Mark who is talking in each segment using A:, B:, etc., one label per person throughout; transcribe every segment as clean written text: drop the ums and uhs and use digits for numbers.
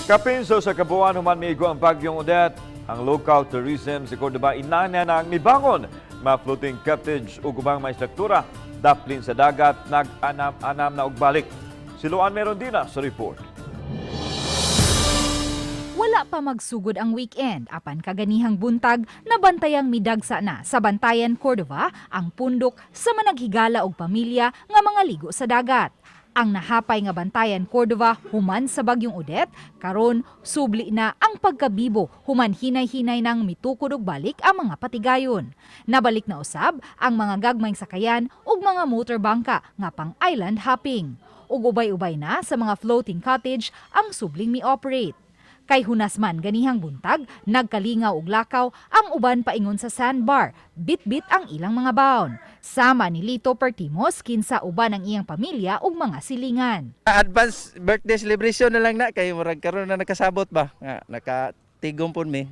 A: Kapin sa kabuan human miigo ang bagyong Odette, ang local tourism sa Cordova inana na ang mibangon, mga floating cottage ug ubang mga istruktura daplin sa dagat nag-anam-anam na og balik. Si Luan Merondina sa report.
B: Wala pa magsugod ang weekend apan kaganihang buntag, nabantayang midagsa na sa Bantayan, Cordova ang pundok sa managhigala og pamilya nga mga ligo sa dagat. Ang nahapay nga Bantayan, Cordova human sa bagyong Odette, karon subli na ang pagkabibo human hinay-hinay nang mitukod og balik ang mga patigayon. Nabalik na usab ang mga gagmayng sakayan ug mga motor bangka nga pang island hopping. Ug ubay-ubay na sa mga floating cottage ang subling mi-operate. Kay hunas man ganihang buntag, nagkalingaw og lakaw ang uban paingon sa sandbar, bitbit ang ilang mga baon. Sama ni Lito Pertimos, kinsa uban ang iyang pamilya ug mga silingan.
C: Advance birthday celebration na lang na kay murag karon na nakasabot ba nga nakatigom pud mi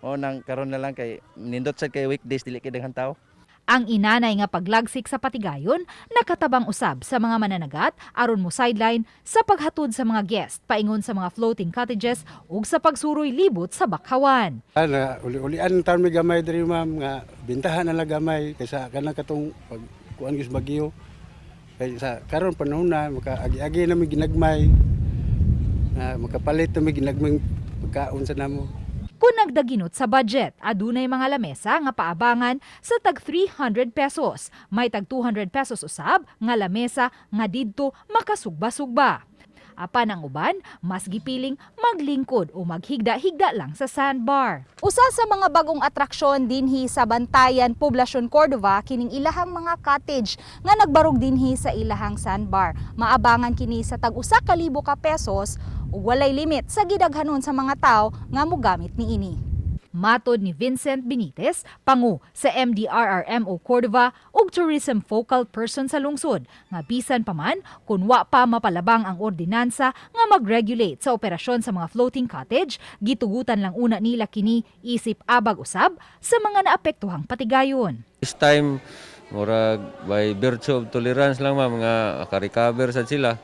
C: o nang karon na lang kay nindot sad kay weekdays, dili kay daghan tao.
B: Ang inanay nga paglagsik sa patigayon nakatabang usab sa mga mananagat aron mo sideline sa paghatod sa mga guest paingon sa mga floating cottages ug sa pagsuroy libot sa bakhawan.
D: Ana, uli-ulian taon may gamay diri, ma'am, nga bintahan na lang gamay kaysa kanang katong pag kuan gis bagyo. Kay sa karon panahon na makaagi-agi na mi ginagmay. Na makapalit na mi ginagmay pagkaon sa namo.
B: Kung nagdaginot sa budget, adunay mga lamesa nga paabangan sa tag 300 pesos. May tag 200 pesos usab nga lamesa nga didto makasugba-sugba. Apan ang uban, mas gipiling maglingkod o maghigda-higda lang sa sandbar. Usa sa mga bagong atraksyon dinhi sa Bantayan, Poblacion, Cordova, kining ilahang mga cottage nga nagbarog dinhi sa ilahang sandbar. Maabangan kini sa tag 1,000 ka pesos ug walay limit sa gidaghanon sa mga tao nga mogamit niini. Matod ni Vincent Benitez, pangu sa MDRRMO Cordova ug tourism focal person sa lungsod, nga bisan pa man kung wa pa mapalabang ang ordinansa nga mag-regulate sa operasyon sa mga floating cottage, gitugutan lang una nila kini isip abag usab sa mga naapektuhang patigayon.
E: This time, murag by virtue of tolerance lang, ma'am, nga ka-recover sad sila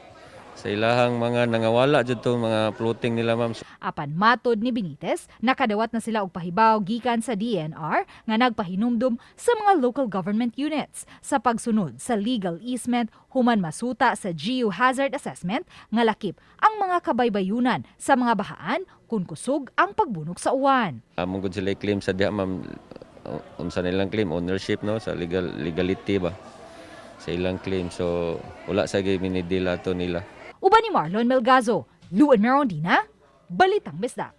E: sa ilahang mga nangawala jud to mga floating nila, ma'am.
B: Apan matod ni Benitez, nakadawat na sila og pahibaw gikan sa DENR nga nagpahinumdum sa mga local government units sa pagsunod sa legal easement human masuta sa geohazard assessment nga lakip ang mga kabaybayunan sa mga bahaan kung kusog ang pagbunog sa uwan.
E: Among gud sila claim sa diha, ma'am, unsa nilang claim, ownership, no, sa legality ba sa ilang claim, so wala sa gyud minidila to nila.
B: Uban ni Marlon Melgazo, Luan Merondina, Balitang Bisdak.